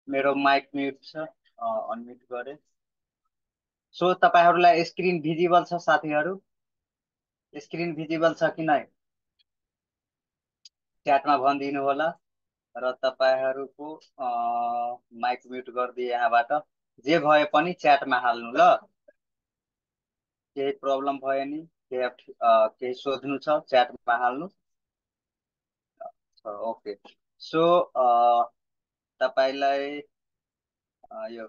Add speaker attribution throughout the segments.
Speaker 1: मेरो mic mute छ, unmute गरे। सो तपाईँहरूलाई स्क्रिन भिजिबल छ साथीहरू? स्क्रिन भिजिबल छ कि नै? च्याटमा भनिदिनु होला। र तपाईँहरूको माइक म्युट गरिदिए यहाँबाट। जे भए पनि च्याटमा हाल्नु ल। केही प्रब्लम भयो नि, केही सोध्नु छ च्याटमा हाल्नु। ओके। सो तपाईँलाई यो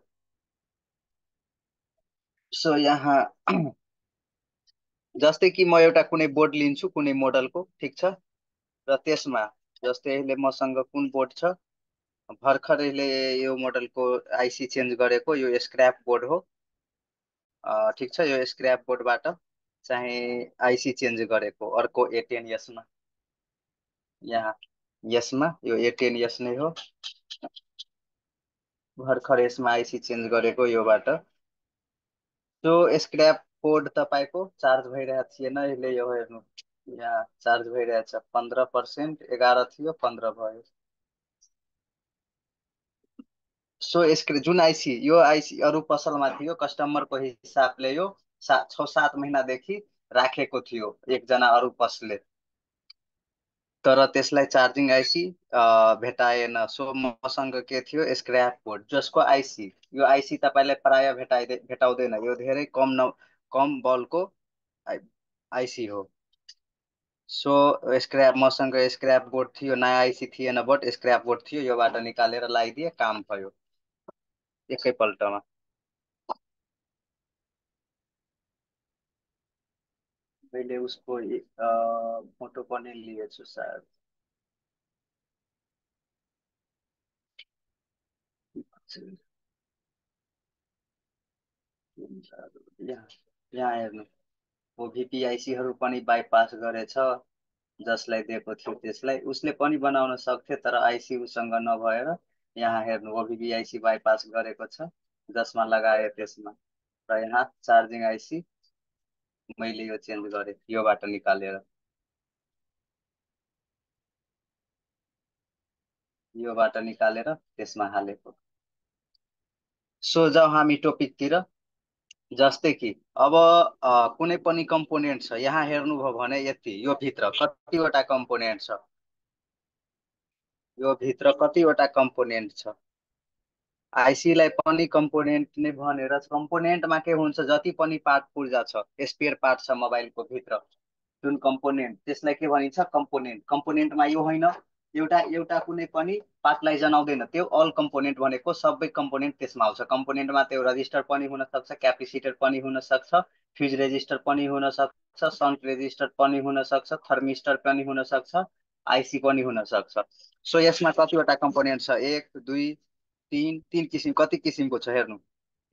Speaker 1: सो यहाँ जस्तै कि म एउटा कुनै बोर्ड लिन्छु कुनै मोडलको, ठिक छ। र त्यसमा जस्तै अहिले मसँग कुन बोर्ड छ, भर्खर अहिले यो मोडलको आइसी चेन्ज गरेको यो स्क्रैप बोर्ड हो। ठिक छ, यो स्क्रैप बोर्डबाट चाहिँ आइसी चेन्ज गरेको अर्को A10 यसमा, यहाँ यसमा यो A10 यस नै हो। भर्खर यसमा आइसी चेन्ज गरेको योबाट। त्यो स्क्रैप बोर्ड तपाईँको चार्ज भइरहेको थिएन, अहिले यो हेर्नु यहाँ चार्ज भइरहेछ 15%, 11 थियो 15 भयो। सो यसको जुन आइसी, यो आइसी अरू पसलमा थियो, कस्टमरको हिसाबले यो 6-7 महिनादेखि राखेको थियो एकजना अरू पसलले। तर त्यसलाई चार्जिङ आइसी भेटाएन। सो मसँग के थियो, स्क्रैप बोर्ड जसको आइसी, यो आइसी तपाईँलाई प्राय भेटाउँदैन, यो धेरै कम बलको आइसी हो। सो स्क्रैप मसँग स्क्रैप बोर्ड थियो, नयाँ आइसी थिएन, बट स्क्रैप बोर्ड थियो, योबाट निकालेर लगाइदिए, काम भयो एकैपल्टमा। मैले उसको फोटो पनि लिएछु सायद। यहाँ यहाँ हेर्नु, ओ भिपिआइसीहरू पनि बाइपास गरेछ। जसलाई दिएको थियो त्यसलाई उसले पनि बनाउन सक्थ्यो, तर आइसी उसँग नभएर यहाँ हेर्नु ओभिबिआइसी बाइपास गरेको छ, जसमा लगाए त्यसमा। र यहाँ चार्जिङ आइसी मैले यो चेन्ज गरेँ योबाट निकालेर, योबाट निकालेर त्यसमा हालेको। सो जाउँ हामी टपिकतिर। जस्तै कि अब कुनै पनि कम्पोनेन्ट छ, यहाँ हेर्नुभयो भने यति, यो भित्र कतिवटा कम्पोनेन्ट छ, यो भित्र कतिवटा कम्पोनेन्ट छ। आइसीलाई पनि कम्पोनेन्ट नै भनेर, कम्पोनेन्टमा के हुन्छ, जति पनि पार्ट पुर्जा छ, स्पेयर पार्ट छ मोबाइलको भित्र, जुन कम्पोनेन्ट त्यसलाई के भनिन्छ, कम्पोनेन्ट। कम्पोनेन्टमा यो होइन एउटा एउटा कुनै पनि पार्टलाई जनाउँदैन, त्यो अल कम्पोनेन्ट भनेको सबै कम्पोनेन्ट त्यसमा आउँछ। कम्पोनेन्टमा त्यो रजिस्टर पनि हुन सक्छ, क्यापेसिटर पनि हुन सक्छ, फ्युज रेजिस्टर पनि हुन सक्छ, सन्ट रेजिस्टर पनि हुन सक्छ, थर्मिस्टर पनि हुन सक्छ, आइसी पनि हुन सक्छ। सो यसमा कतिवटा कम्पोनेन्ट छ, 1 2 3 किसिम, कति किसिमको छ हेर्नु।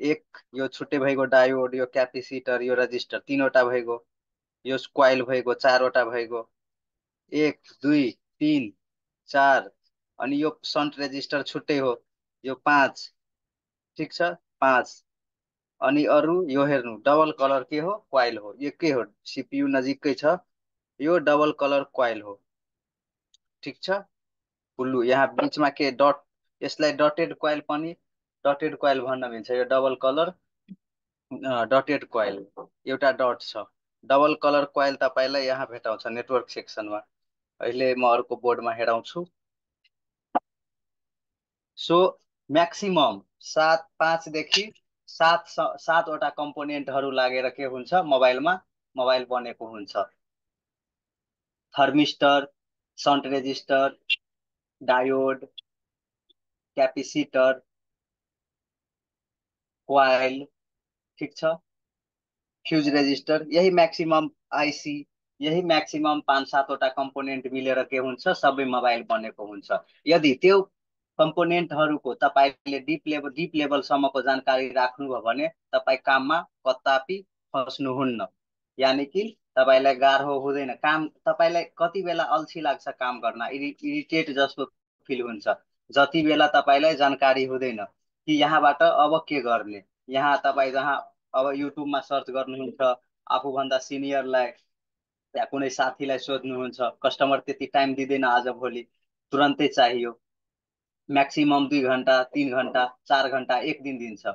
Speaker 1: एक यो छुट्टै भइगयो डायोड, यो क्यापेसिटर, यो रजिस्टर, तीनवटा भइगयो। यो क्वाइल भइगयो, चारवटा भइगयो। 1 2 3 4। अनि यो सन्ट रेजिस्टर छुट्टै हो, यो 5। ठिक छ, 5। अनि अरू यो हेर्नु, डबल कलर के हो, क्वाइल हो, यो के हो, सिपियु नजिकै छ, यो डबल कलर क्वाइल हो। ठिक छ, ब्लू यहाँ बिचमा के डट, यसलाई डटेड क्वाइल पनि, डटेड क्वाइल भन्न मिल्छ। यो डबल कलर डटेड क्वाइल, एउटा डट छ। डबल कलर क्वाइल तपाईँलाई यहाँ भेटाउँछ नेटवर्क सेक्सनमा। अहिले म अर्को बोर्डमा हेराउँछु। सो म्याक्सिमम 5 देखि 7वटा कम्पोनेन्टहरू लागेर के हुन्छ, मोबाइलमा मोबाइल बनेको हुन्छ। Thermistor, shunt resistor, diode, capacitor, coil, ठिक छ, फ्युज रेजिस्टर, यही म्याक्सिमम आइसी, यही म्याक्सिमम 5-7वटा कम्पोनेन्ट मिलेर के हुन्छ, सबै मोबाइल बनेको हुन्छ। यदि त्यो कम्पोनेन्टहरूको तपाईँले डिप लेभलसम्मको जानकारी राख्नुभयो भने तपाईँ काममा कतापि फस्नुहुन्न। यानि कि तपाईँलाई गाह्रो हुँदैन काम, तपाईँलाई कति बेला अल्छी लाग्छ काम गर्न, इरिटेट जस्तो फिल हुन्छ, जति बेला तपाईँलाई जानकारी हुँदैन कि यहाँबाट अब के गर्ने। यहाँ तपाईँ जहाँ अब युट्युबमा सर्च गर्नुहुन्छ, आफूभन्दा सिनियरलाई या कुनै साथीलाई सोध्नुहुन्छ, कस्टमर त्यति टाइम दिँदैन आज भोलि, तुरन्तै चाहियो, म्याक्सिमम 2 घन्टा 3 घन्टा 4 घन्टा एक दिन दिन्छ।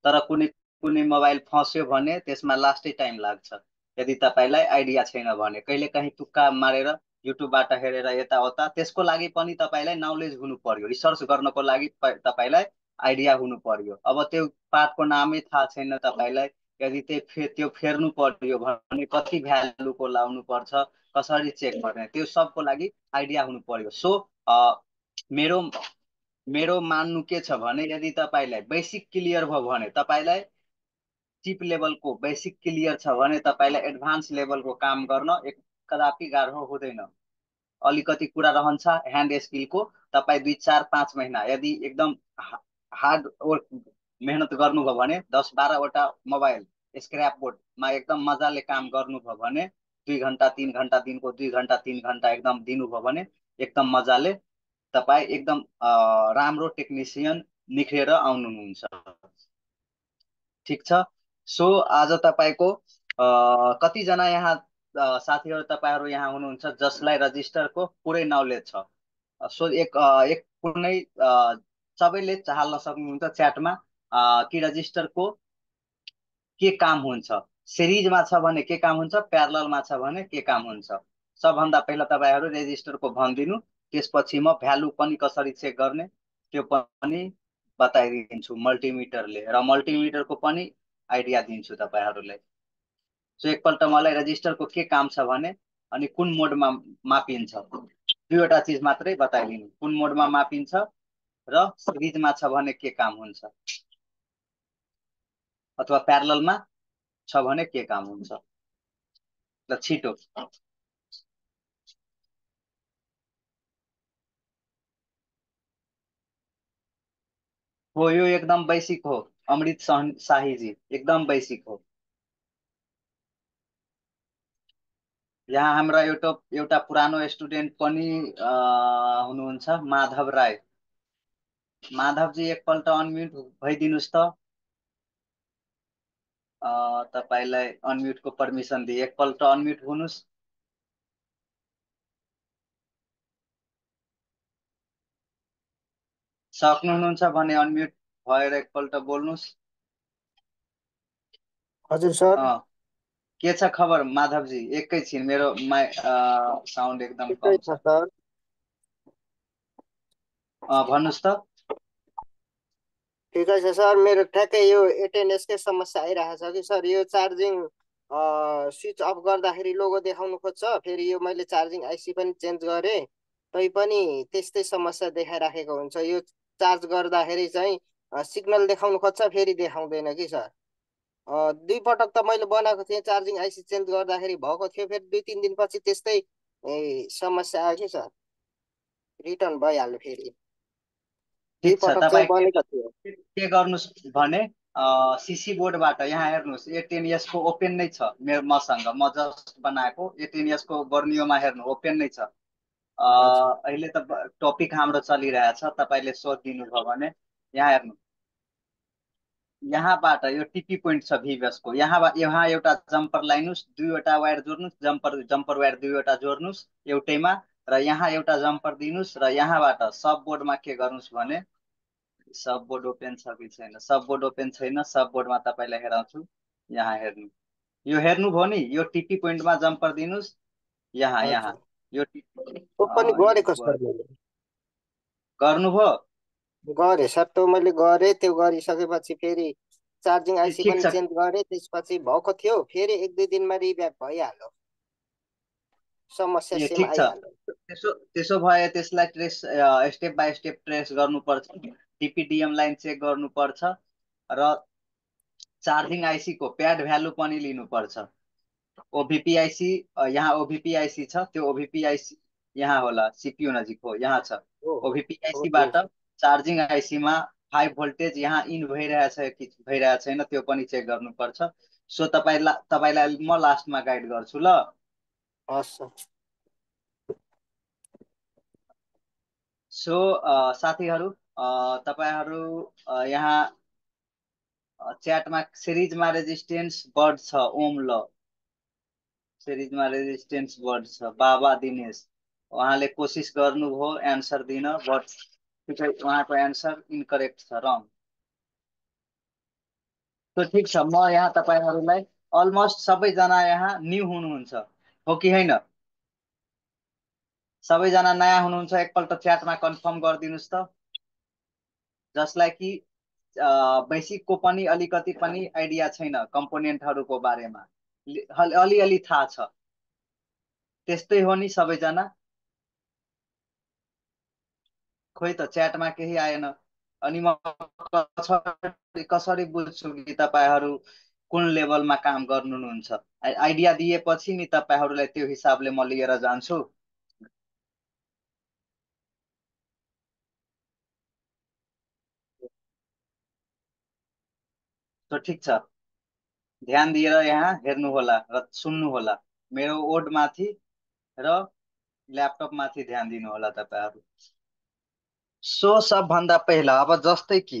Speaker 1: तर कुनै कुनै मोबाइल फस्यो भने त्यसमा लास्टै टाइम लाग्छ, यदि तपाईँलाई आइडिया छैन भने। कहिलेकाहीँ तुक्का मारेर युट्युबबाट हेरेर यताउता, त्यसको लागि पनि तपाईँलाई नलेज हुनु पर्यो, रिसर्च गर्नको लागि तपाईँलाई आइडिया हुनु पर्यो। अब त्यो पार्टको नामै थाहा छैन तपाईँलाई, यदि त्यो फेर्नु पर्यो भने कति भ्यालुको लाउनु पर्छ, कसरी चेक गर्ने, त्यो सबको लागि आइडिया हुनु पर्यो। सो मेरो मेरो मान्नु के छ भने, यदि तपाईँलाई बेसिक क्लियर भयो भने, तपाईँलाई चिप लेभलको बेसिक क्लियर छ भने, तपाईँलाई एडभान्स लेभलको काम गर्न एक कदापि गाह्रो हुँदैन। अलिकति कुरा रहन्छ ह्यान्ड स्किलको, तपाईँ 2 4 5 महिना यदि एकदम हार्ड वर्क मेहनत गर्नुभयो भने 10 12वटा मोबाइल स्क्रैप बोर्डमा एकदम मजाले काम गर्नुभयो भने, 2 घन्टा 3 घन्टा दिनको 2 घन्टा 3 घन्टा एकदम दिनुभयो भने एकदम मजाले तपाईँ एकदम राम्रो टेक्निसियन निख्रेर आउनुहुन्छ। ठिक छ। सो आज तपाईँको कतिजना यहाँ साथीहरू तपाईँहरू यहाँ हुनुहुन्छ जसलाई रजिस्टरको पुरै नलेज छ। सो एक कुनै सबैले हाल्न सक्नुहुन्छ च्याटमा कि रजिस्टरको के काम हुन्छ, सिरिजमा छ भने के काम हुन्छ, प्यारललमा छ भने के काम हुन्छ। सबभन्दा पहिला तपाईँहरू रेजिस्टरको भनिदिनु, त्यसपछि म भ्यालु पनि कसरी चेक गर्ने त्यो पनि बताइदिन्छु मल्टिमिटरले, र मल्टिमिटरको पनि आइडिया दिन्छु तपाईँहरूलाई। सो एकपल्ट मलाई रजिस्टरको के काम छ भने अनि कुन मोडमा मापिन्छ, दुईवटा चिज मात्रै बताइदिनु, कुन मोडमा मापिन्छ र सिरिजमा छ भने के काम हुन्छ, अथवा प्यारललमा छ भने के काम हुन्छ। ल छिटो। हो, यो एकदम बेसिक हो अमृत शाही जी, एकदम बेसिक हो। यहाँ हाम्रा एउटा पुरानो स्टुडेन्ट पनि हुनुहुन्छ, माधव राय। माधवजी एकपल्ट अनम्युट भइदिनुहोस् त। तपाईँलाई अनम्युटको पर्मिसन दिए, एकपल्ट अनम्युट हुनुहोस्। सक्नुहुन्छ भने अनम्युट भएर एकपल्ट बोल्नुहोस्।
Speaker 2: हजुर सर।
Speaker 1: के छ खबर माधवजी? एकैछिन, मेरो साउन्ड एकदम
Speaker 2: ठिकै
Speaker 1: कम
Speaker 2: छ
Speaker 1: छ।
Speaker 2: सर।
Speaker 1: भन्नुहोस् त।
Speaker 2: ठिकै छ सर, मेरो ठ्याक्कै यो एटेन्डेन्सकै समस्या आइरहेको छ कि सर। यो चार्जिङ स्विच अफ गर्दाखेरि लोगो देखाउनु खोज्छ, फेरि यो मैले चार्जिङ आइसी पनि चेन्ज गरेँ तैपनि त्यस्तै समस्या देखाइराखेको हुन्छ। यो चार्ज गर्दाखेरि चाहिँ सिग्नल देखाउनु खोज्छ, फेरि देखाउँदैन कि सर। 2 पटक त मैले बनाएको थिएँ, चार्जिङ आइसी चेन्ज गर्दाखेरि भएको थियो, फेरि 2 3 दिनपछि त्यस्तै समस्या आयो कि सर। रिटर्न भइहाल्यो फेरि। दुई
Speaker 1: ठिक छ,
Speaker 2: पटक चाहिँ
Speaker 1: तपाईँ
Speaker 2: बनेको थियो।
Speaker 1: के गर्नुहोस् भने सिसी बोर्डबाट यहाँ हेर्नुहोस्, A10s को ओपेन नै छ मेरो मसँग, म जस्ट बनाएको A10s को बर्नियोमा हेर्नु ओपेन नै छ।
Speaker 2: हजुर
Speaker 1: अहिले त टपिक हाम्रो चलिरहेछ, तपाईँले सोधिदिनु भयो भने यहाँ हेर्नु, यहाँबाट यो टिपी पोइन्ट छ भिभएसको, यहाँ एउटा जम्पर लाइनुहोस्, 2वटा वायर जोड्नुहोस्, जम्पर वायर 2वटा जोड्नुहोस् एउटैमा, र यहाँ एउटा जम्पर दिनुहोस्, र यहाँबाट सब बोर्डमा के गर्नुहोस् भने, सब बोर्ड ओपेन छ कि छैन, सब बोर्ड ओपेन छैन, सब बोर्डमा तपाईँलाई हेराउँछु। यहाँ हेर्नु, यो हेर्नुभयो नि, यो टिपी पोइन्टमा जम्पर दिनुहोस्, यहाँ
Speaker 2: हजुर,
Speaker 1: यो
Speaker 2: त्यो पनि गरेको सर मैले।
Speaker 1: गर्नुभयो?
Speaker 2: गरेँ सर, त्यो मैले गरेँ। त्यो गरिसकेपछि फेरि चार्जिङ आइसी
Speaker 1: ठिक
Speaker 2: पनि
Speaker 1: छ।
Speaker 2: चेन्ज गरेँ, त्यसपछि भएको थियो, फेरि 1 2 दिनमा रिब्याक भइहाल्यो, समस्या
Speaker 1: ए
Speaker 2: सेम
Speaker 1: ठिक छ।
Speaker 2: आइहाल्यो।
Speaker 1: त्यसो भए त्यसलाई स्टेप बाई स्टेप ट्रेस गर्नुपर्छ, डिपिडिएम लाइन चेक गर्नुपर्छ, र चार्जिङ आइसी को प्याड भ्यालु पनि लिनुपर्छ। ओभिपिआइसी, यहाँ ओभिपिआइसी छ, त्यो ओभिपिआइसी यहाँ होला, सिपियु नजिक हो, यहाँ छ।
Speaker 2: हो ओके
Speaker 1: ओभिपिआइसीबाट चार्जिङ आइसीमा 5 भोल्टेज यहाँ इन भइरहेछ कि भइरहेको छैन त्यो पनि चेक गर्नुपर्छ। सो तपाईँलाई म लास्टमा गाइड गर्छु ल।
Speaker 2: हस् सर।
Speaker 1: सो साथीहरू, तपाईँहरू यहाँ च्याटमा सिरिजमा रेजिस्टेन्स बढ्छ ओम ल, सिरिजमा रेजिस्टेन्स बढ्छ बाबा दिनेश, उहाँले कोसिस गर्नुभयो एन्सर दिन, बट त्यो चाहिँ उहाँको एन्सर इन्करेक्ट छ, रङ। त ठिक छ, म यहाँ तपाईँहरूलाई अलमोस्ट सबैजना यहाँ न्यू हुनुहुन्छ, हो कि होइन? सबैजना नयाँ हुनुहुन्छ, एकपल्ट च्याटमा कन्फर्म गरिदिनुहोस् त, जसलाई कि बेसिकको पनि अलिकति पनि आइडिया छैन कम्पोनेन्टहरूको बारेमा, अलिअलि थाहा छ। त्यस्तै हो नि सबैजना? खोइ त च्याटमा केही आएन। अनि म कसरी कसरी बुझ्छु कि तपाईँहरू कुन लेभलमा काम गर्नुहुन्छ? आइडिया दिएपछि नि तपाईँहरूलाई त्यो हिसाबले म लिएर जान्छु। त ठिक छ, ध्यान दिएर यहाँ हेर्नुहोला र सुन्नुहोला। मेरो ओडमाथि र ल्यापटपमाथि ध्यान दिनुहोला तपाईँहरू। सो सबभन्दा पहिला अब जस्तै कि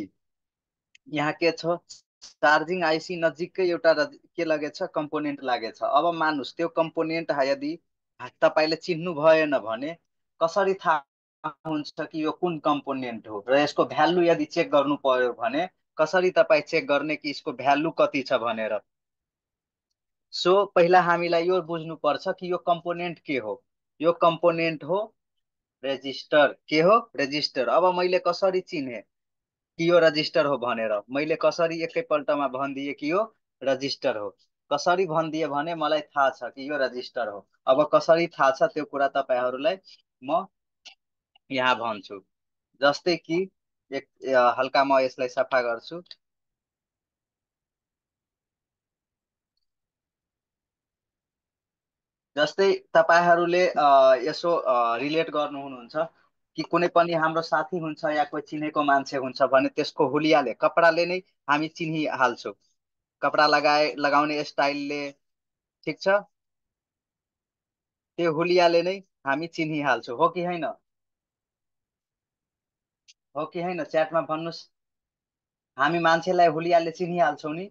Speaker 1: यहाँ के छ, चार्जिङ आइसी नजिकै एउटा के लागेछ, कम्पोनेन्ट लागेछ। अब मानुस् त्यो कम्पोनेन्ट यदि तपाईँले चिन्नु भएन भने कसरी थाहा हुन्छ कि यो कुन कम्पोनेन्ट हो, र यसको भ्यालु यदि चेक गर्नु पर्यो भने कसरी तपाईँ चेक गर्ने कि यसको भ्यालु कति छ भनेर? सो पहिला हामीलाई यो बुझ्नु पर्छ कि यो कम्पोनेन्ट के हो। यो कम्पोनेन्ट हो रेजिस्टर। के हो? रेजिस्टर। अब मैले कसरी चिने कि यो रजिस्टर हो भनेर? मैले कसरी एकैपल्टमा भनिदिएँ कि यो रजिस्टर हो? कसरी भनिदिएँ भने मलाई थाहा छ कि यो रजिस्टर हो। अब कसरी थाहा छ त्यो कुरा तपाईँहरूलाई म यहाँ भन्छु। जस्तै कि एक हल्का म यसलाई सफा गर्छु। जस्तै तपाईँहरूले यसो रिलेट गर्नु हुनुहुन्छ कि कुनै पनि हाम्रो साथी हुन्छ या कोही चिनेको मान्छे हुन्छ भने त्यसको हुलियाले, कपडाले नै हामी चिनिहाल्छौँ। कपडा लगाउने स्टाइलले, ठिक छ, त्यो हुलियाले नै हामी चिनिहाल्छौँ, हो कि होइन? हो कि होइन? च्याटमा भन्नुहोस्। हामी मान्छेलाई हुलियाले चिनिहाल्छौँ नि।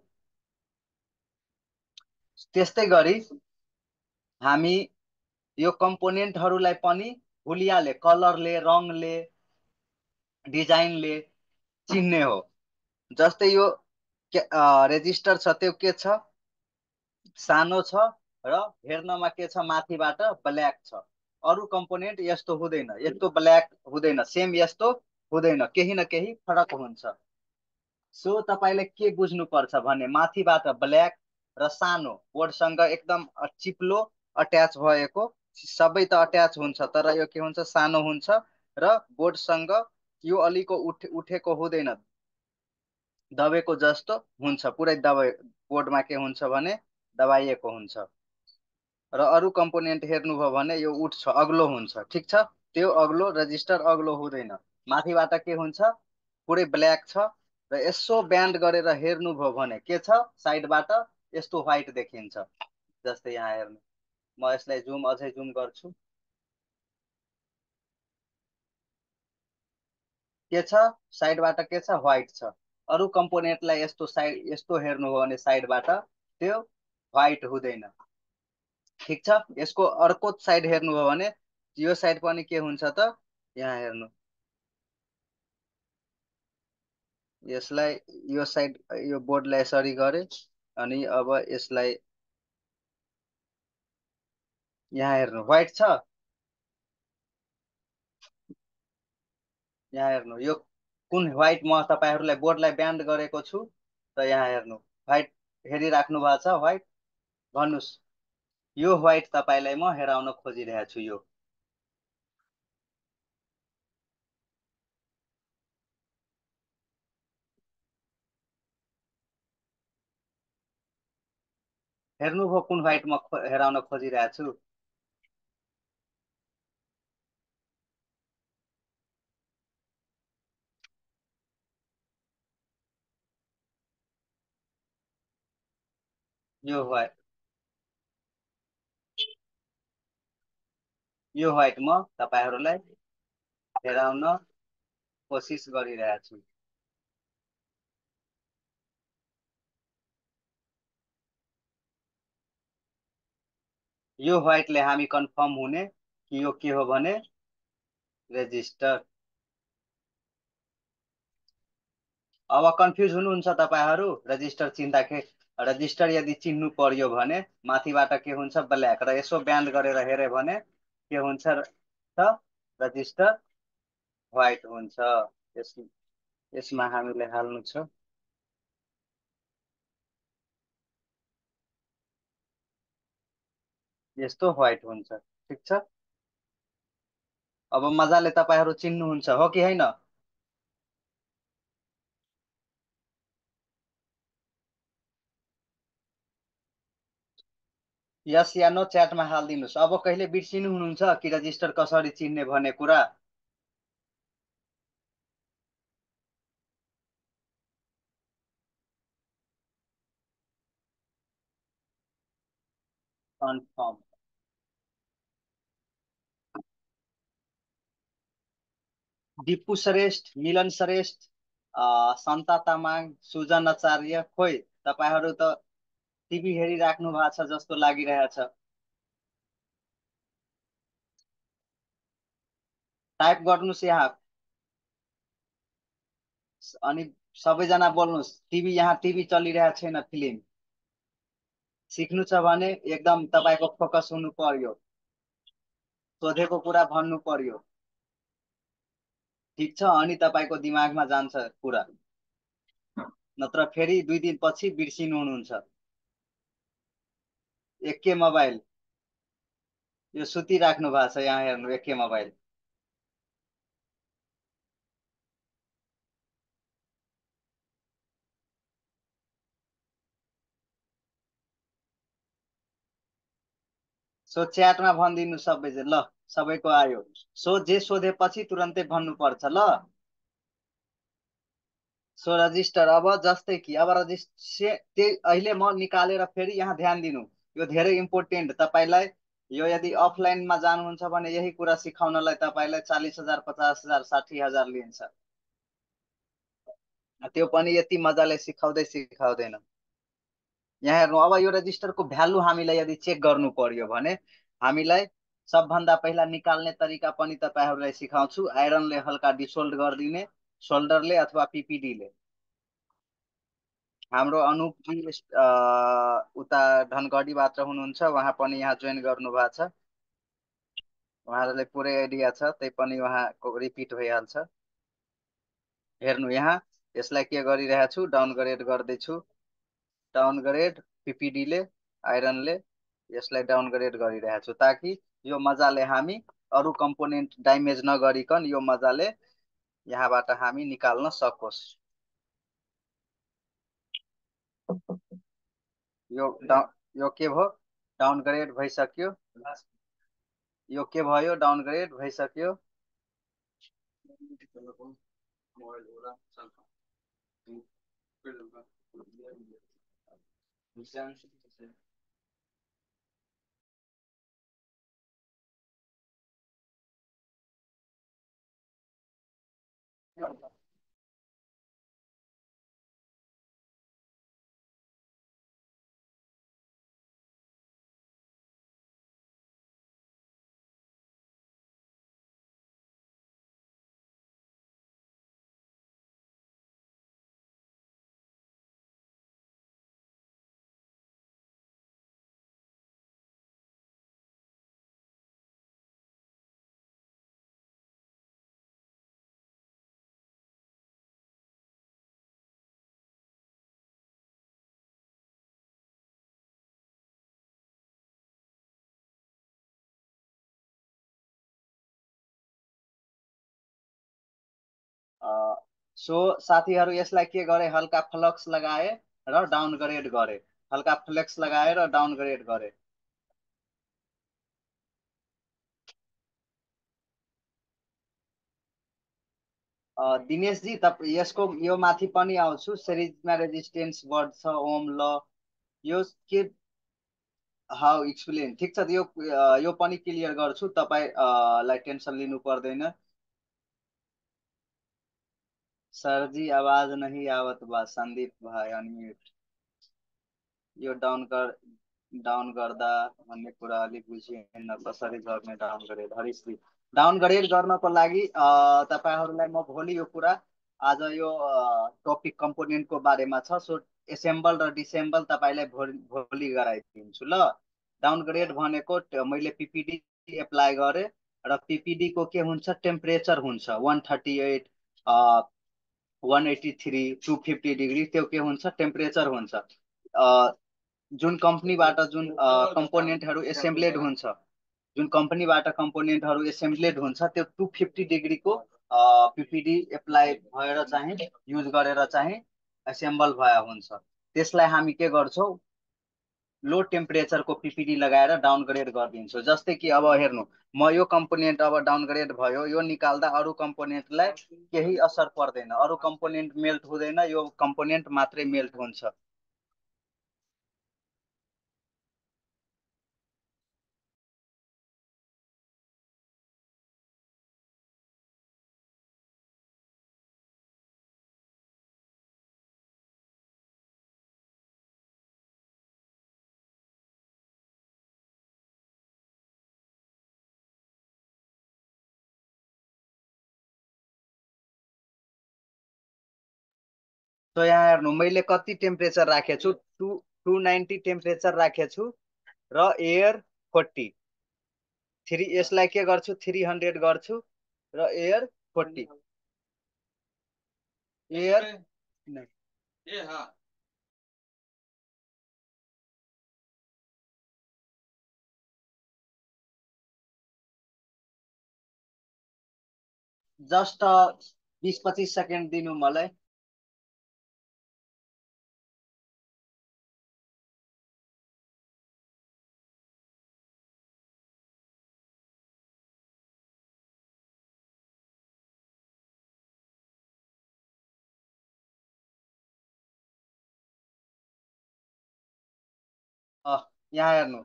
Speaker 1: त्यस्तै गरी हामी यो कम्पोनेन्टहरूलाई पनि हुलियाले, कलरले, रङले, डिजाइनले चिन्ने हो। जस्तै यो रेजिस्टर छ, त्यो के छ? सानो छ र हेर्नमा के छ? माथिबाट ब्ल्याक छ। अरू कम्पोनेन्ट यस्तो हुँदैन, यस्तो ब्ल्याक हुँदैन, सेम यस्तो हुँदैन, केही न केही फरक हुन्छ। सो तपाईँले के बुझ्नुपर्छ भने माथिबाट ब्ल्याक र सानो, बोर्डसँग एकदम चिप्लो अट्याच भएको, सबै त अट्याच हुन्छ तर यो के हुन्छ, सानो हुन्छ र बोर्डसँग यो अलिको उठेको हुँदैन, दबेको जस्तो हुन्छ, पुरै बोर्डमा के हुन्छ भने दबाइएको हुन्छ। र अरू कम्पोनेन्ट हेर्नुभयो भने यो उठ्छ, अग्लो हुन्छ, ठिक छ। त्यो अग्लो रजिस्टर अग्लो हुँदैन, माथिबाट के हुन्छ, पुरै ब्ल्याक छ। र यसो ब्यान्ड गरेर हेर्नुभयो भने के छ, साइडबाट यस्तो व्हाइट देखिन्छ। जस्तै यहाँ हेर्नु, म यसलाई अझै जुम गर्छु। के छ, साइडबाट के छ, व्हाइट छ। अरू कम्पोनेन्टलाई यस्तो यस्तो हेर्नु हो भने साइडबाट त्यो व्हाइट हुँदैन, ठिक छ। यसको अर्को साइड हेर्नु हो भने यो साइड पनि के हुन्छ त, यहाँ हेर्नु, यसलाई यो साइड, यो बोर्डलाई यसरी गरे अनि अब यसलाई यहाँ हेर्नु, व्हाइट छ। यहाँ हेर्नु, यो कुन व्हाइट, म तपाईँहरूलाई बोर्डलाई ब्यान्ड गरेको छु र यहाँ हेर्नु व्हाइट हेरिराख्नु भएको छ, व्हाइट। भन्नुहोस्, यो व्हाइट तपाईँलाई म हेराउन खोजिरहेको छु। यो हेर्नुभयो कुन व्हाइट म हेराउन खोजिरहेको छु? यो व्हाइट, यो व्हाइट म तपाईँहरूलाई हेराउन कोसिस गरिरहेको छु। यो व्हाइटले हामी कन्फर्म हुने कि यो के हो भने रेजिस्टर। अब कन्फ्युज हुनुहुन्छ तपाईँहरू रजिस्टर चिन्दाखेरि। रजिस्टर यदि चिन्नु पर्यो भने माथिबाट के हुन्छ ब्ल्याक, र यसो ब्यान्ड गरेर हेऱ्यो भने के हुन्छ त रजिस्टर व्हाइट हुन्छ। यस यसमा हामीले हाल्नु छ। यस्तो व्हाइट हुन्छ। ठिक छ। अब मजाले तपाईँहरू चिन्नुहुन्छ हो कि होइन? यस या नो च्याटमा हालिदिनुहोस्। अब कहिले बिर्सिनु हुनुहुन्छ कि रजिस्टर कसरी चिन्ने भन्ने कुरा? कन्फर्म। दिपु श्रेष्ठ, मिलन श्रेष्ठ, सन्ता तामाङ, सुजन आचार्य, खोइ तपाईँहरू त टिभी हेरिराख्नु भएको छ जस्तो लागिरहेछ। टाइप गर्नुहोस् यहाँ। अनि सबैजना बोल्नुहोस्। टिभी यहाँ टिभी चलिरहेको छैन, फिल्म। सिक्नु छ भने एकदम तपाईँको फोकस हुनु पर्यो, सोधेको कुरा भन्नु पर्यो। ठिक छ? अनि तपाईँको दिमागमा जान्छ कुरा, नत्र फेरि 2 दिन पछि बिर्सिनु हुनुहुन्छ। एके मोबाइल यो सुतिराख्नु भएको छ, यहाँ हेर्नु एके मोबाइल। सो च्याटमा भनिदिनु सबै। ल सबैको आयो। सो जे सोधेपछि तुरन्तै भन्नुपर्छ ल। सो रजिस्टर अब जस्तै कि अब रजिस्टर त्यही अहिले म निकालेर फेरि यहाँ ध्यान दिनु, यो धेरै इम्पोर्टेन्ट तपाईँलाई। यो यदि अफलाइनमा जानुहुन्छ भने यही कुरा सिकाउनलाई तपाईँलाई 40,000, 50,000, 60,000 लिन्छ। त्यो पनि यति मजाले सिकाउँदै सिकाउँदैन। यहाँ हेर्नु। अब यो रजिस्टरको भ्यालु हामीलाई यदि चेक गर्नु पर्यो भने हामीलाई सबभन्दा पहिला निकाल्ने तरिका पनि तपाईँहरूलाई सिकाउँछु। आइरनले हल्का डिसोल्ड गरिदिने, सोल्डरले अथवा पिपिडीले। हाम्रो अनुप उता धनगढीबाट हुनुहुन्छ, उहाँ पनि यहाँ जोइन गर्नु भएको छ। उहाँलाई पुरै आइडिया छ, त्यही पनि उहाँको रिपिट भइहाल्छ। हेर्नु यहाँ, यसलाई के गरिरहेको छु, डाउनग्रेड गर्दैछु। डाउनग्रेड पिपिडीले, आइरनले यसलाई डाउनग्रेड गरिरहेको छु, ताकि यो मजाले हामी अरू कम्पोनेन्ट ड्यामेज नगरिकन यो मजाले यहाँबाट हामी निकाल्न सकोस्। यो के भयो? डाउनग्रेड भइसक्यो। यो के भयो? डाउनग्रेड भइसक्यो। सो साथीहरू, यसलाई के गरे? हल्का फ्लक्स लगाए र डाउनग्रेड गरे। हल्का फ्लेक्स लगाए र डाउनग्रेड गरे। दिनेशजी यसको यो माथि पनि आउँछु। सिरिजमा रेजिस्टेन्स बढ्छ, ओम ल यो के हाउ एक्सप्लेन। ठिक छ, यो पनि क्लियर गर्छु, तपाईँलाई टेन्सन लिनु पर्दैन। सरजी आवाज नहीं आवत बा, सन्दीप भाइ अनम्युट। यो डाउन गर्दा भन्ने कुरा अलिक बुझिएन, कसरी गर्ने डाउनग्रेड? हरिश्री, डाउनग्रेड गर्नको लागि तपाईँहरूलाई म भोलि यो कुरा आज यो टपिक कम्पोनेन्टको बारेमा छ। सो एसेम्बल र डिसेम्बल तपाईँलाई भोलि गराइदिन्छु ल। डाउनग्रेड भनेको मैले पिपिडी एप्लाई गरेँ र पिपिडी को के हुन्छ, टेम्परेचर हुन्छ 138, 183, 250 डिग्री, त्यो के हुन्छ, टेम्परेचर हुन्छ। जुन कम्पनीबाट जुन कम्पोनेन्टहरू एसेम्ब्लेड हुन्छ, जुन कम्पनीबाट कम्पोनेन्टहरू एसेम्ब्लेड हुन्छ, त्यो 250 डिग्रीको पिपिडी एप्लाई भएर चाहिँ युज गरेर चाहिँ एसेम्बल भए हुन्छ। त्यसलाई हामी के गर्छौँ, लो टेम्परेचरको पिपिडी लगाएर डाउनग्रेड गरिदिन्छौँ। जस्तै कि अब हेर्नु, म यो कम्पोनेन्ट अब डाउनग्रेड भयो, यो निकाल्दा अरू कम्पोनेन्टलाई केही असर पर्दैन, अरू कम्पोनेन्ट मेल्ट हुँदैन, यो कम्पोनेन्ट मात्रै मेल्ट हुन्छ। त यहाँ हेर्नु, मैले कति टेम्परेचर राखेछु, 290 टेम्परेचर राखेछु र एयर 40। यसलाई के गर्छु, 300 गर्छु र एयर 40। एयर जस्ट 20-25 सेकेन्ड दिनु मलाई। यहाँ हेर्नु,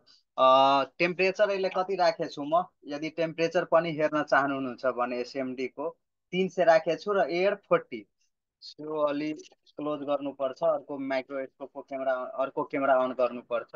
Speaker 1: टेम्परेचर अहिले कति राखेछु म, यदि टेम्परेचर पनि हेर्न चाहनुहुन्छ भने एसएमडी को 300 राखेछु र एयर 40। सो अलि क्लोज गर्नुपर्छ, अर्को माइक्रोस्कोपको क्यामेरा, अर्को क्यामेरा अन गर्नुपर्छ।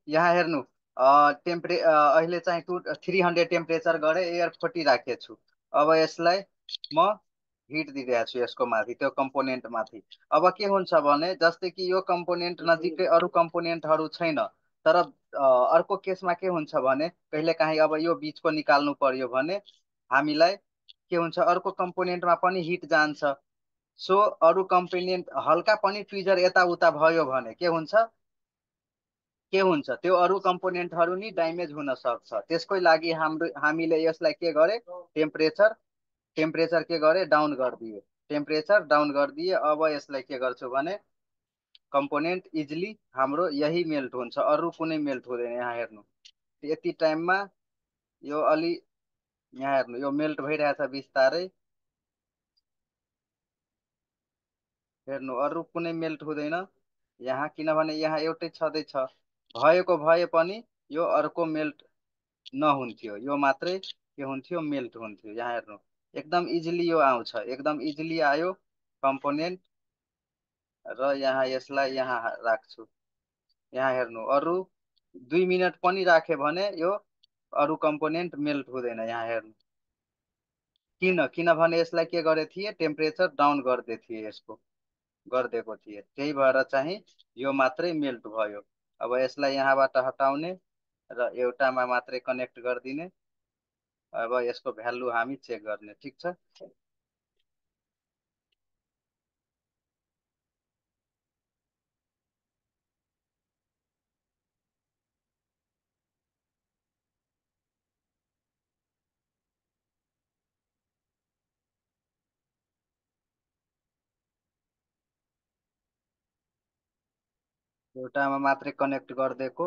Speaker 1: यहाँ हेर्नु, अहिले चाहिँ 300 टेम्परेचर गरे, एयर 40 राखेछु। अब यसलाई म हिट दिइरहेको छु यसको माथि, त्यो कम्पोनेन्ट माथि। अब के हुन्छ भने, जस्तै कि यो कम्पोनेन्ट नजिकै अरू कम्पोनेन्टहरू छैन, तर अर्को केसमा के हुन्छ भने, कहिलेकाहीँ अब यो बिचको निकाल्नु पर्यो भने हामीलाई के हुन्छ, अर्को कम्पोनेन्टमा पनि हिट जान्छ। सो अरू कम्पोनेन्ट हल्का पनि ट्विजर यताउता भयो भने त्यो अरू कम्पोनेन्टहरू नि ड्यामेज हुन सक्छ। त्यसकै लागि हामीले यसलाई के गरे, टेम्परेचर के गरे, डाउन गरिदिए, टेम्परेचर डाउन गरिदिए। अब यसलाई के गर्छु भने कम्पोनेन्ट इजिली हाम्रो यही मेल्ट हुन्छ, अरू कुनै मेल्ट हुँदैन। यहाँ हेर्नु, यति टाइममा यो अलि, यहाँ हेर्नु, यो मेल्ट भइरहेछ बिस्तारै। हेर्नु, अरू कुनै मेल्ट हुँदैन यहाँ, किनभने यहाँ एउटै छँदैछ। भएको भए पनि यो अर्को मेल्ट नहुन्थ्यो, यो मात्रै के हुन्थ्यो, मेल्ट हुन्थ्यो। यहाँ हेर्नु, एकदम इजिली यो आउँछ, एकदम इजिली आयो कम्पोनेन्ट। र यहाँ यसलाई यहाँ राख्छु। यहाँ हेर्नु, अरू 2 मिनट पनि राख्यो भने यो अरू कम्पोनेन्ट मेल्ट हुँदैन। यहाँ हेर्नु, किनभने यसलाई के गरे थिए, टेम्परेचर डाउन गर्दै थिए, यसको गरिदिएको थिएँ, त्यही भएर चाहिँ यो मात्रै मेल्ट भयो। अब यसलाई यहाँबाट हटाउने र एउटामा मात्रै कनेक्ट गरिदिने। अब यसको भ्यालु हामी चेक गर्ने, ठिक छ। एउटामा मात्रै कनेक्ट गरिदिएको,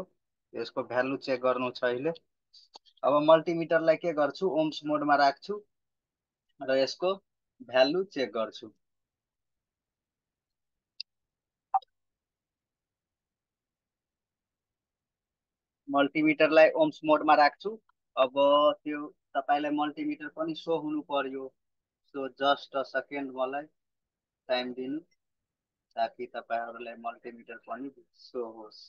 Speaker 1: यसको भ्यालु चेक गर्नु छ अहिले। अब मल्टिमिटरलाई के गर्छु, ओम्स मोडमा राख्छु र यसको भ्यालु चेक गर्छु। मल्टिमिटरलाई ओम्स मोडमा राख्छु। अब त्यो तपाईँलाई मल्टिमिटर पनि सो हुनु पर्यो। सो जस्ट अ सेकेन्ड मलाई टाइम दिनु ताकि तपाईँहरूलाई मल्टिमिटर पनि सो होस्।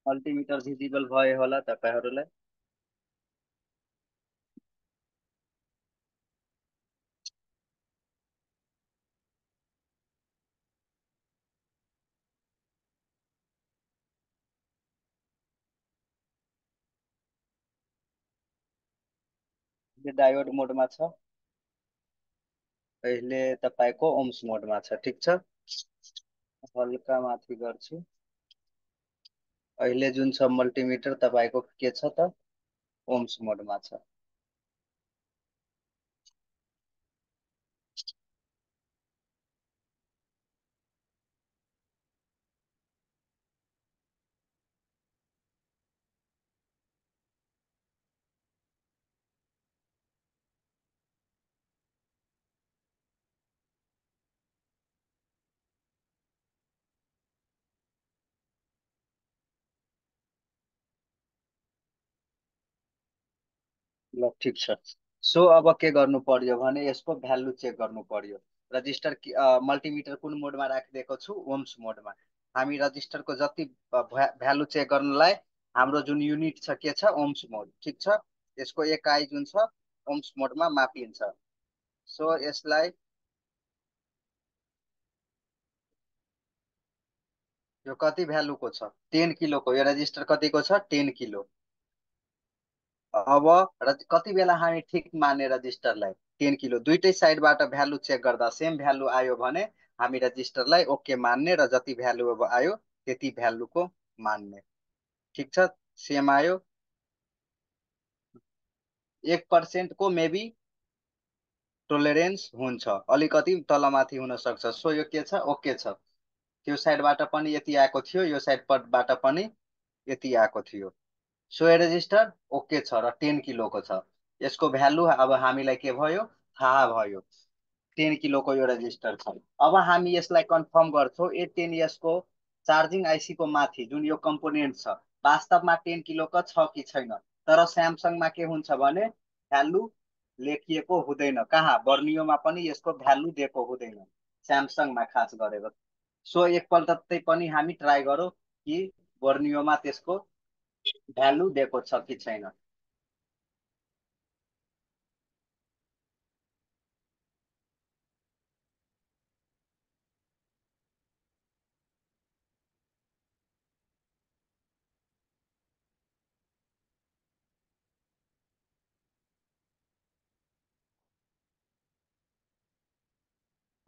Speaker 1: मल्टिमिटर भिजिबल भयो होला तपाईँहरूलाई। यो डायोड मोडमा छ, अहिले तपाईँको ओम्स मोडमा छ। ठिक छ, हल्का माथि गर्छु। अहिले जुन छ मल्टिमिटर तपाईँको के छ त, ओम्स मोडमा छ। ल ठिक छ। सो अब के गर्नु पर्यो भने यसको भ्यालु चेक गर्नु पर्यो। रजिस्टर मल्टिमिटर कुन मोडमा राखिदिएको छु, ओम्स मोडमा। हामी रजिस्टरको जति भ्यालु चेक गर्नलाई हाम्रो जुन युनिट छ के छ, ओम्स मोड। ठिक छ, यसको एकाइ जुन छ ओम्स मोडमा मापिन्छ। सो यसलाई यो कति भ्यालुको छ, 10 किलोको। यो रजिस्टर कतिको छ, 10 किलो। अब कति बेला हामी ठिक मान्ने रजिस्टरलाई, 10 किलो। दुइटै साइडबाट भ्यालु चेक गर्दा सेम भ्यालु आयो भने हामी रजिस्टरलाई ओके मान्ने, र जति भ्यालु अब आयो त्यति भ्यालुको मान्ने। ठिक छ, सेम आयो। 1% मेबी टोलरेन्स हुन्छ, अलिकति तलमाथि हुन सक्छ। सो यो के छ, ओके छ। त्यो साइडबाट पनि यति आएको थियो, यो साइडबाट पनि यति आएको थियो। सो यो रेजिस्टर ओके छ र 10 किलोको छ। यसको भ्यालु अब हामीलाई के भयो, थाहा भयो। 10 किलोको यो रेजिस्टर छ। अब हामी यसलाई कन्फर्म गर्छौँ, ए 10 यसको चार्जिङ आइसी को माथि जुन यो कम्पोनेन्ट छ वास्तवमा 10 किलोको छ कि छैन। तर स्यामसङमा के हुन्छ भने भ्यालु लेखिएको हुँदैन, कहाँ बर्नियोमा पनि यसको भ्यालु दिएको हुँदैन, स्यामसङमा खास गरेर। सो एकपल्ट त्यही पनि हामी ट्राई गरौँ कि बर्नियोमा त्यसको भ्यालु दिएको छ कि छैन।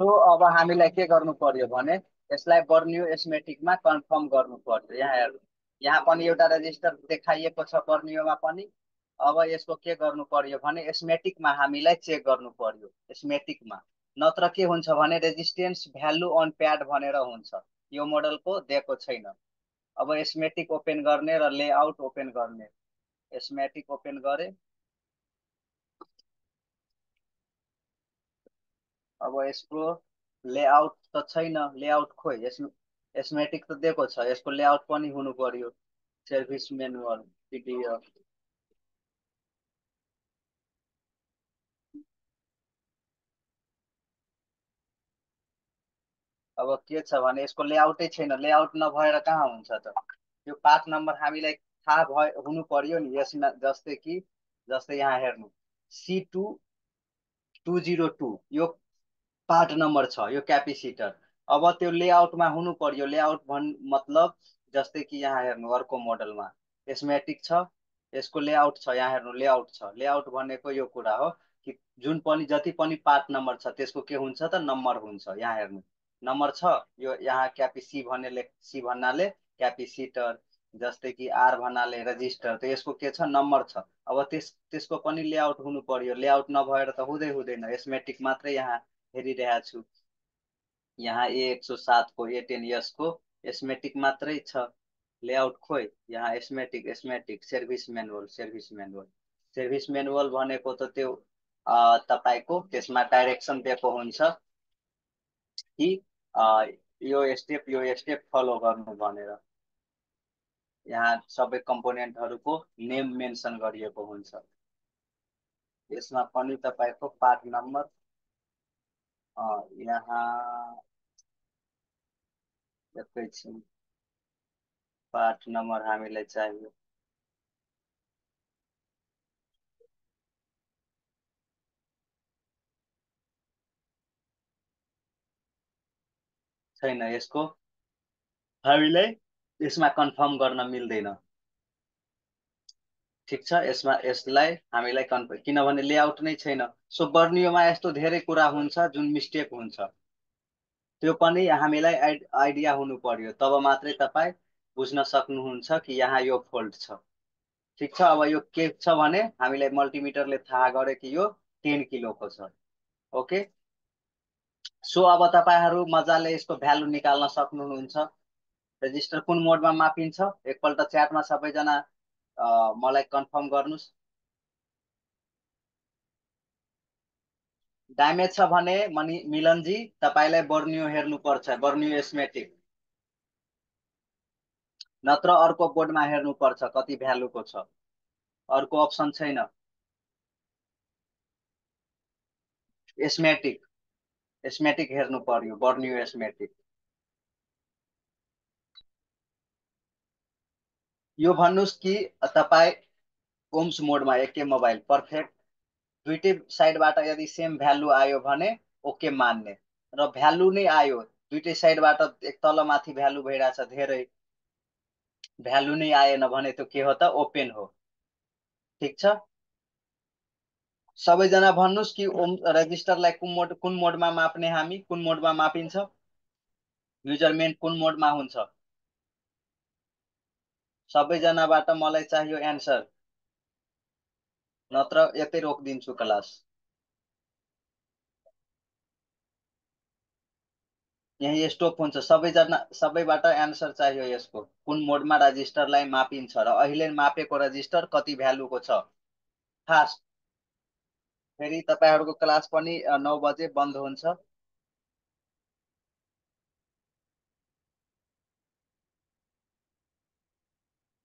Speaker 1: सो अब हामीलाई के गर्नु पर्यो भने यसलाई बर्नियो एस्मेटिकमा कन्फर्म गर्नु पर्यो। यहाँ हेर्नु, यहाँ पनि एउटा रेजिस्टर देखाइएको छ बर्नियोमा पनि। अब यसको के गर्नु पर्यो भने एस्मेटिकमा हामीलाई चेक गर्नु पर्यो, एस्मेटिकमा। नत्र के हुन्छ भने रेजिस्टेन्स भ्यालु अन प्याड भनेर हुन्छ, यो मोडलको दिएको छैन। अब एस्मेटिक ओपन गर्ने र लेआउट ओपन गर्ने। एस्मेटिक ओपन गरे, अब यसको लेआउट त छैन, लेआउट खोइ। एस्मेटिक त दिएको छ, यसको लेआउट पनि हुनु पर्यो। Service manual PDF. अब के छ भने यसको लेआउटै छैन, लेआउट नभएर कहाँ हुन्छ त। यो पार्ट नम्बर हामीलाई थाहा भयो, हुनु पर्यो नि यसमा। जस्तै यहाँ हेर्नु, C2202 यो पार्ट नम्बर छ, यो क्यापेसिटर। अब त्यो लेआउटमा हुनु पर्यो। लेआउट मतलब जस्तै कि यहाँ हेर्नु, अर्को मोडलमा एस्मेटिक छ, यसको लेआउट छ। यहाँ हेर्नु, लेआउट छ। लेआउट भनेको यो कुरा हो कि जुन पनि जति पनि पार्ट नम्बर छ त्यसको के हुन्छ त, नम्बर हुन्छ। यहाँ हेर्नु, नम्बर छ। यो यहाँ सी भन्नाले क्यापेसिटर, जस्तै कि आर भन्नाले रजिस्टर। त यसको के छ, नम्बर छ। अब त्यसको पनि लेआउट हुनु पर्यो। लेआउट नभएर त हुँदैन। एस्मेटिक मात्रै यहाँ हेरिरहेको छु। यहाँ A107 को A10 यसको एस्मेटिक मात्रै छ। लेआउट खोइ यहाँ एस्मेटिक सर्भिस म्यानुअल भनेको त त्यो तपाईँको त्यसमा डाइरेक्सन दिएको हुन्छ कि यो स्टेप फलो गर्नु भनेर यहाँ सबै कम्पोनेन्टहरूको नेम मेन्सन गरिएको हुन्छ। यसमा पनि तपाईँको पार्ट नम्बर यहाँ एकैछिन पार्ट नम्बर हामीलाई चाहियो। छैन यसको हामीलाई यसमा कन्फर्म गर्न मिल्दैन। ठिक छ यसलाई हामीलाई किनभने लेआउट नै छैन। सो बर्नियोमा यस्तो धेरै कुरा हुन्छ जुन मिस्टेक हुन्छ त्यो पनि हामीलाई आइडिया हुनु पर्यो तब मात्रै तपाईँ बुझ्न सक्नुहुन्छ कि यहाँ यो फोल्ट छ। ठिक छ अब यो के छ भने हामीलाई मल्टिमिटरले थाहा गर्यो कि यो 10 किलोको छ। ओके सो अब तपाईँहरू मजाले यसको भ्यालु निकाल्न सक्नुहुन्छ। रेजिस्टर कुन मोडमा मापिन्छ एकपल्ट च्याटमा सबैजना मलाई कन्फर्म गर्नुहोस्। ड्यामेज छ भने मिलनजी तपाईँलाई बर्नियो हेर्नुपर्छ बर्नियो एस्मेटिक नत्र अर्को बोर्डमा हेर्नुपर्छ कति भ्यालुको छ अर्को अप्सन छैन। एस्मेटिक हेर्नु पर्यो बर्नियो एस्मेटिक। यो भन्नुहोस् कि तपाईँ ओम्स मोडमा एकै मोबाइल पर्फेक्ट दुईटै साइडबाट यदि सेम भ्यालु आयो भने ओके मान्ने र भ्यालु नै आयो दुईटै साइडबाट एक तलमाथि भ्यालु भइरहेछ धेरै भ्यालु नै आएन भने त्यो के हो त ओपेन हो। ठिक छ सबैजना भन्नुहोस् कि रेजिस्टरलाई कुन मोडमा माप्ने हामी कुन मोडमा मापिन्छ मेजरमेन्ट कुन मोडमा हुन्छ सबैजनाबाट मलाई चाहियो एन्सर नत्र यतै रोकिदिन्छु क्लास। यही स्टप हुन्छ सबैबाट एन्सर चाहियो यसको कुन मोडमा रजिस्टरलाई मापिन्छ र अहिले मापेको रजिस्टर कति भ्यालुको छ। फास्ट फेरि तपाईँहरूको क्लास पनि 9 बजे बन्द हुन्छ।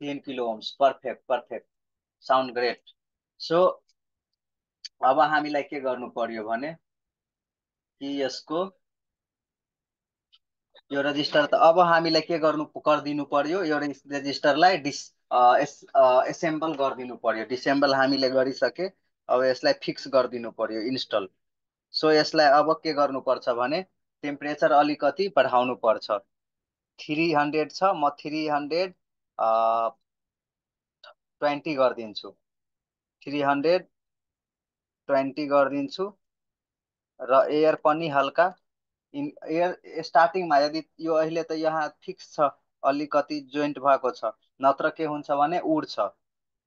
Speaker 1: Ten kilo ohms perfect sound great. So अब हामीलाई के गर्नु पर्यो भने कि यसको यो रजिस्टर त अब हामीलाई के गरिदिनु पर्यो यो रजिस्टरलाई एसेम्बल गरिदिनु पर्यो। डिसेम्बल हामीले गरिसके अब यसलाई फिक्स गरिदिनु पर्यो इन्स्टल। सो यसलाई अब के गर्नुपर्छ भने टेम्परेचर अलिकति बढाउनु पर्छ 300 छ म 320 गरिदिन्छु 320 गरिदिन्छु र एयर पनि हल्का एयर स्टार्टिङमा यदि यो अहिले त यहाँ फिक्स छ अलिकति जोइन्ट भएको छ नत्र के हुन्छ भने उड्छ।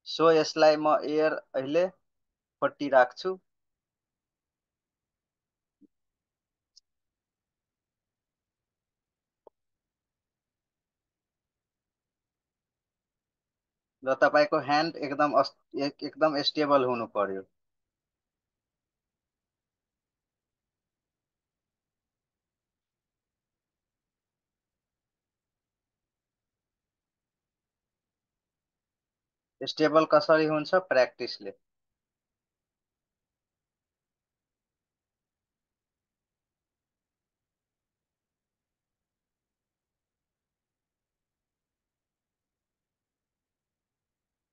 Speaker 1: सो यसलाई म एयर अहिले 40 राख्छु र तपाईँको ह्यान्ड एकदम स्टेबल हुनु पर्यो। स्टेबल कसरी हुन्छ प्र्याक्टिसले।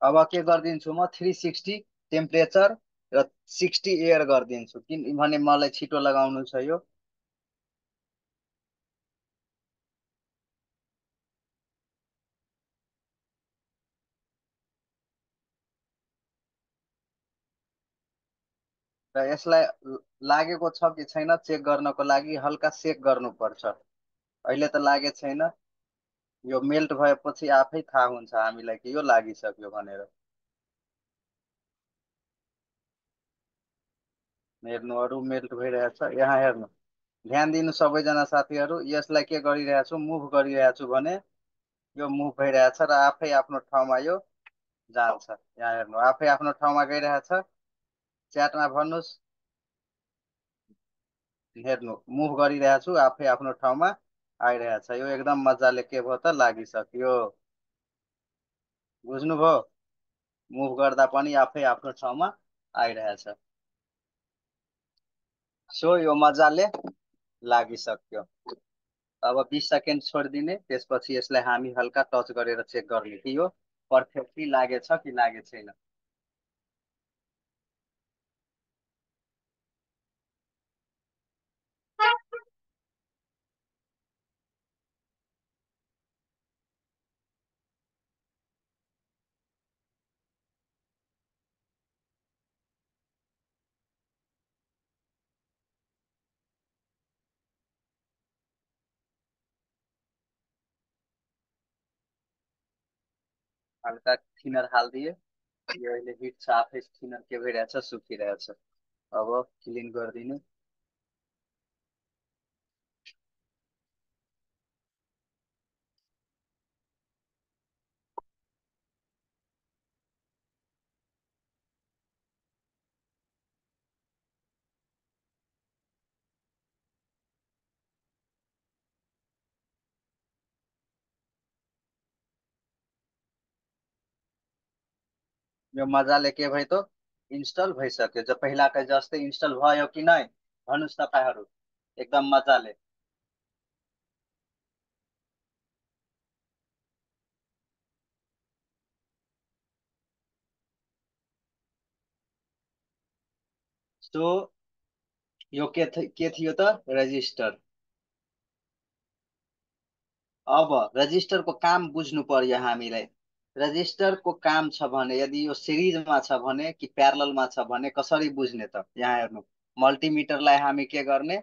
Speaker 1: अब के गरिदिन्छु म 360 टेम्परेचर र 60 एयर गरिदिन्छु किनभने मलाई छिटो लगाउनु छ यो। र यसलाई लागेको छ कि छैन चेक गर्नको लागि हल्का सेक गर्नुपर्छ। अहिले त लागेको छैन यो मेल्ट भएपछि आफै थाहा हुन्छ हामीलाई कि यो लागिसक्यो भनेर। हेर्नु अरू मेल्ट भइरहेछ यहाँ हेर्नु ध्यान दिनु सबैजना साथीहरू यसलाई के गरिरहेछु मुभ गरिरहेछु भने यो मुभ भइरहेछ र आफै आफ्नो ठाउँमा यो जान्छ। यहाँ हेर्नु आफै आफ्नो ठाउँमा गइरहेछ। च्याटमा भन्नुहोस्। हेर्नु मुभ गरिरहेछु आफै आफ्नो ठाउँमा आइरहेछ। यो एकदम मजाले के भयो त लागिसक्यो। बुझ्नुभयो? मुभ गर्दा पनि आफै आफ्नो ठाउँमा आइरहेछ। सो यो मजाले लागिसक्यो। अब 20 सेकेन्ड छोडिदिने, त्यसपछि यसलाई हामी हल्का टच गरेर चेक गर्ने कि यो पर्फेक्टली लागेछ कि लागेको छैन। हल्का थिनर हालिदिए। यो अहिले हिट छ, आफै थिनर के भइरहेछ, सुकिरहेछ। अब क्लिन गरिदिनु। यो मजाले के भयो त इन्स्टल भइसक्यो। जो पहिलाको जस्तै इन्स्टल भयो कि नै भन्नुहोस् तपाईँहरू? एकदम मजाले। सो यो के थियो त रजिस्टर। अब रजिस्टरको काम बुझ्नु पर्यो हामीलाई। रजिस्टरको काम छ भने यदि यो सिरिजमा छ भने कि प्यारललमा छ भने कसरी बुझ्ने त? यहाँ हेर्नु मल्टिमिटरलाई हामी के गर्ने,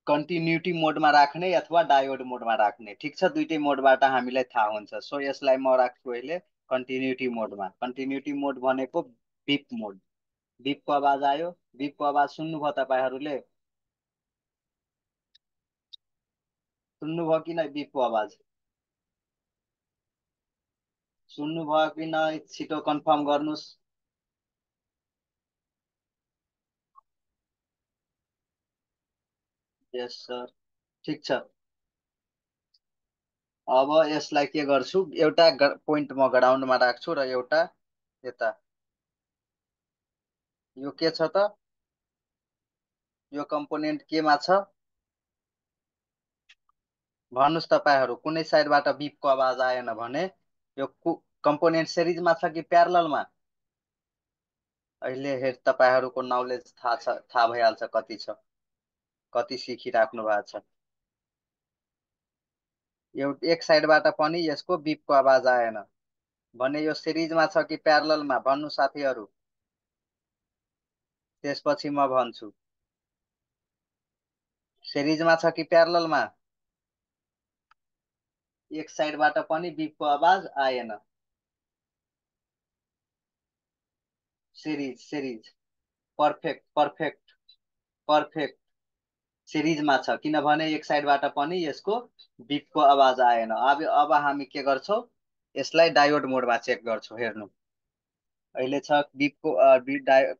Speaker 1: कन्टिन्युटी मोडमा राख्ने अथवा डायोड मोडमा राख्ने। ठिक छ, दुइटै मोडबाट हामीलाई थाहा हुन्छ। सो यसलाई म राख्छु अहिले कन्टिन्युटी मोडमा। कन्टिन्युटी मोड भनेको बिप मोड। बिपको आवाज आयो। बिपको आवाज सुन्नुभयो तपाईँहरूले? सुन्नुभयो कि नै बिपको आवाज? सुन्नुभयो कि नै छिटो कन्फर्म गर्नुहोस्। यस सर, ठिक छ। अब यसलाई के गर्छु, एउटा पोइन्ट म ग्राउन्डमा राख्छु र एउटा यता। यो के छ त? यो कम्पोनेन्ट केमा छ भन्नुहोस् तपाईँहरू? कुनै साइडबाट बिपको आवाज आएन भने यो कम्पोनेन्ट सिरिजमा छ कि प्यारललमा? अहिले हेर तपाईँहरूको नलेज थाहा भइहाल्छ कति छ, कति सिकिराख्नु भएको छ। एक साइडबाट पनि यसको बिपको आवाज आएन भने यो सिरिजमा छ कि प्यारललमा भन्नु साथीहरू? त्यसपछि म भन्छु। सिरिजमा छ कि प्यारललमा? एक साइडबाट पनि बिपको आवाज आएन। Series series perfect perfect perfect सिरिजमा छ, किनभने एक साइडबाट पनि यसको बिपको आवाज आएन। अब हामी के गर्छौँ, यसलाई डायोड मोडमा चेक गर्छौँ। हेर्नु अहिले छ बिपको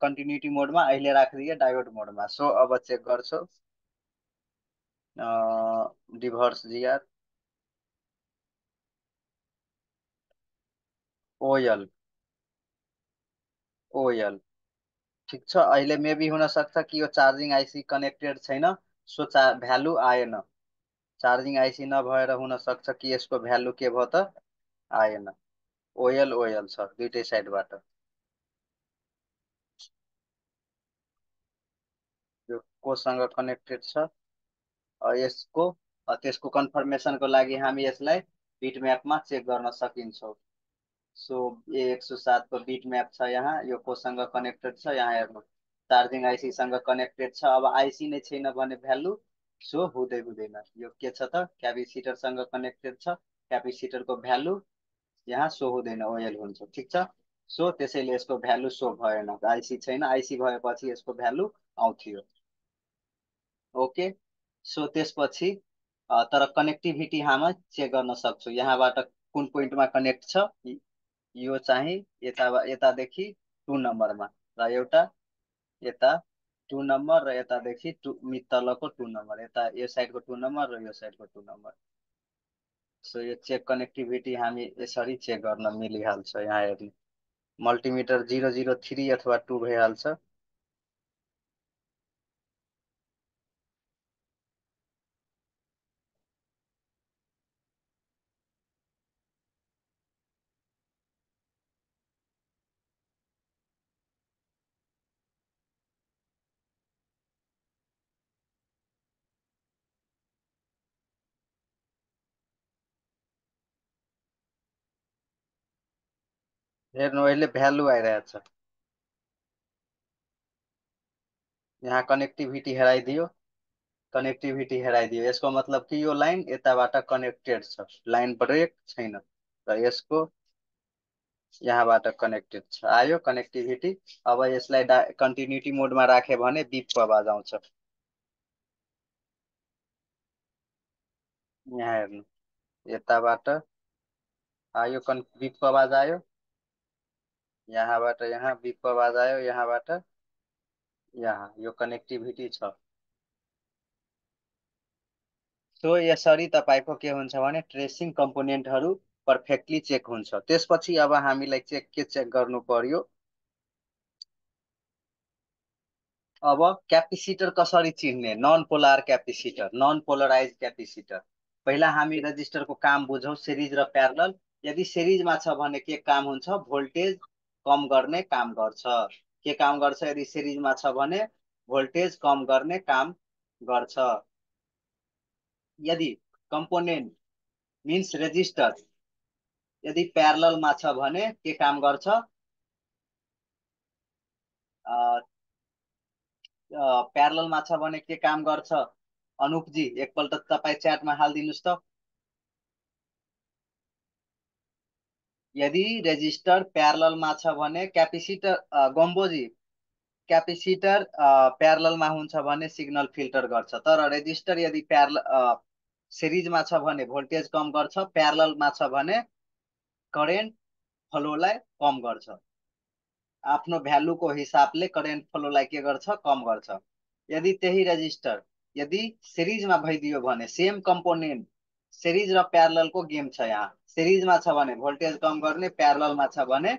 Speaker 1: कन्टिन्युटी मोडमा, अहिले राखिदिए डायोड मोडमा। सो अब चेक गर्छौँ। डिभर्स जिआर ओएल ओएल ठिक छ। अहिले मेबी हुन सक्छ कि यो चार्जिङ आइसी कनेक्टेड छैन, सो भ्यालु आएन। चार्जिङ आइसी नभएर हुन सक्छ कि यसको भ्यालु के भयो त आएन। ओएल ओएल छ दुइटै साइडबाट। यो कोसँग कनेक्टेड छ यसको, त्यसको कन्फर्मेसनको लागि हामी यसलाई बिटम्यापमा चेक गर्न सकिन्छौँ। सो A107 को बिटम्याप छ यहाँ। यो कोसँग कनेक्टेड छ यहाँ हेर्नु, चार्जिङ आइसीसँग कनेक्टेड छ। अब आइसी नै छैन भने भ्यालु सो हुँदैन। यो के छ त क्यापेसिटरसँग कनेक्टेड छ, क्यापेसिटरको भ्यालु यहाँ सो हुँदैन, ओएल हुन्छ। ठिक छ। सो त्यसैले यसको भ्यालु सो भएन, आइसी छैन। आइसी भएपछि यसको भ्यालु आउँथ्यो। ओके। सो त्यसपछि तर कनेक्टिभिटी हामी चेक गर्न सक्छौँ यहाँबाट कुन पोइन्टमा कनेक्ट छ यो चाहिँ यतादेखि 2 नम्बरमा र एउटा यता 2 नम्बर र यतादेखि तलको 2 नम्बर यता यो साइडको 2 नम्बर र यो साइडको 2 नम्बर। सो यो चेक कनेक्टिभिटी हामी यसरी चेक गर्न मिलिहाल्छ। यहाँ हेर्नु मल्टिमिटर 003 अथवा 2 भइहाल्छ। हेर्नु अहिले भ्यालु आइरहेछ। यहाँ कनेक्टिभिटी हेराइदियो, कनेक्टिभिटी हेराइदियो, यसको मतलब कि यो लाइन यताबाट कनेक्टेड छ, लाइन ब्रेक छैन र यसको यहाँबाट कनेक्टेड छ। आयो कनेक्टिभिटी। अब यसलाई कन्टिन्युटी मोडमा राख्यो भने बिपको आवाज आउँछ। यहाँ हेर्नु यताबाट आयो बिपको आवाज आयो, यहाँबाट यहाँ बिपको आवाज आयो, यहाँबाट यहाँ, यो कनेक्टिभिटी छ। सो यसरी तपाईँको के हुन्छ भने ट्रेसिङ कम्पोनेन्टहरू पर्फेक्टली चेक हुन्छ। त्यसपछि अब हामीलाई के चेक गर्नु पर्यो, अब क्यापेसिटर कसरी चिन्ने, non polar capacitor, non polarize capacitor. पहिला हामी रेजिस्टरको काम बुझौँ, सिरिज र प्यारलल। यदि सिरिजमा छ भने के काम हुन्छ, भोल्टेज कम गर्ने काम गर्छ। के काम गर्छ, यदि सिरिजमा छ भने भोल्टेज कम गर्ने काम गर्छ। यदि कम्पोनेन्ट मिन्स रेजिस्टर यदि प्यारललमा छ भने के काम गर्छ, प्यारललमा छ भने के काम गर्छ, अनुपजी एकपल्ट तपाईँ च्याटमा हालिदिनुहोस् त। यदि रेजिस्टर प्यारललमा छ भने क्यापेसिटर, गम्बोजी क्यापेसिटर प्यारललमा हुन्छ भने सिग्नल फिल्टर गर्छ, तर रेजिस्टर यदि सिरिजमा छ भने भोल्टेज कम गर्छ, प्यारललमा छ भने करेन्ट फ्लोलाई कम गर्छ। आफ्नो भ्यालुको हिसाबले करेन्ट फ्लोलाई के गर्छ, कम गर्छ। यदि त्यही रेजिस्टर यदि सिरिजमा भइदियो भने सेम कम्पोनेन्ट, सिरिज र प्यारललको गेम छ। यहाँ सिरिजमा छ भने भोल्टेज कम गर्ने, प्यारललमा छ भने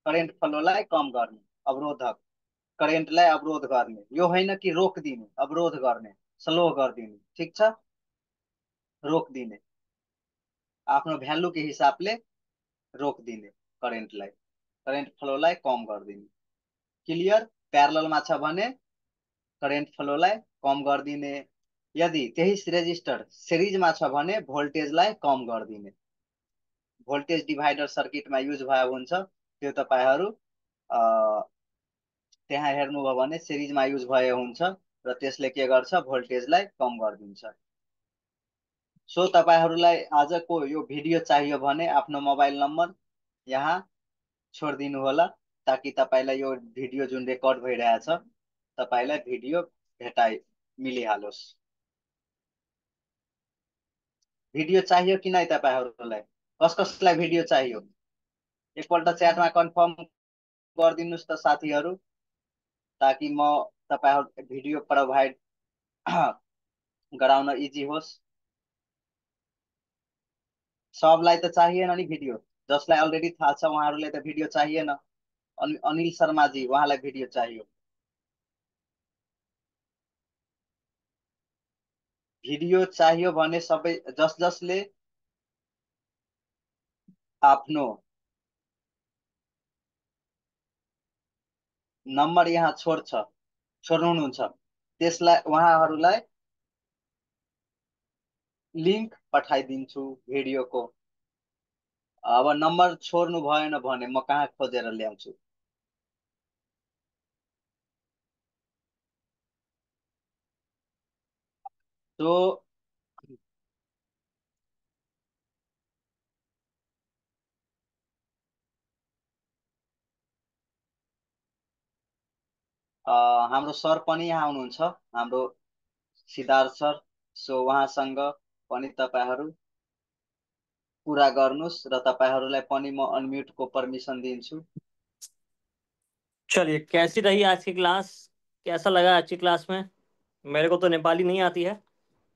Speaker 1: करेन्ट फ्लोलाई कम गर्ने, अवरोधक करेन्टलाई अवरोध गर्ने। यो होइन कि रोकिदिने, अवरोध गर्ने, स्लो गरिदिने, ठिक छ, रोकिदिने, आफ्नो भ्यालुको हिसाबले रोकिदिने करेन्टलाई, करेन्ट फ्लोलाई कम गरिदिने। क्लियर। प्यारललमा छ भने करेन्ट फ्लोलाई कम गरिदिने। यदि त्यही रेजिस्टर सिरिजमा छ भने भोल्टेजलाई कम गरिदिने। भोल्टेज डिभाइडर सर्किटमा युज भयो हुन्छ, त्यो तपाईँहरू त्यहाँ हेर्नुभयो भने सिरिजमा युज भयो हुन्छ र त्यसले के गर्छ, भोल्टेजलाई कम गरिदिन्छ। सो तपाईँहरूलाई आजको यो भिडियो चाहियो भने आफ्नो मोबाइल नम्बर यहाँ छोडिदिनु होला, ताकि तपाईँलाई यो भिडियो जुन रेकर्ड भइरहेछ तपाईँलाई भिडियो मिलिहालोस्। भिडियो चाहियो कि नै तपाईँहरूलाई, कस कसलाई भिडियो चाहियो एकपल्ट च्याटमा कन्फर्म गरिदिनुहोस् त साथीहरू, ताकि म तपाईँहरू भिडियो प्रोभाइड गराउन इजी होस्। सबलाई त चाहिएन नि भिडियो, जसलाई अलरेडी थाहा छ उहाँहरूलाई त भिडियो चाहिएन। अनिल शर्माजी उहाँलाई भिडियो चाहियो। भिडियो चाहियो भने सबै जसले आफ्नो नम्बर यहाँ छोड्नुहुन्छ त्यसलाई उहाँहरूलाई लिङ्क पठाइदिन्छु भिडियोको। अब नम्बर छोड्नु भएन भने म कहाँ खोजेर ल्याउँछु। तो हाम्रो सर पनि यहाँ हुनुहुन्छ, हाम्रो सिद्धार्थ सर। सो उहाँसँग पनि तपाईँहरू पुरा गर्नुहोस् र तपाईँहरूलाई पनि म अनम्युटको पर्मिसन दिन्छु।
Speaker 3: चलिए, कैसी रही आज की क्लास? कैसा लगा आज की क्लास में? मेरे को तो नेपाली नहीं आती है,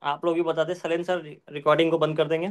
Speaker 3: आप लोग भी बता दें। सलेन सर, रिकॉर्डिंग को बंद कर देंगे।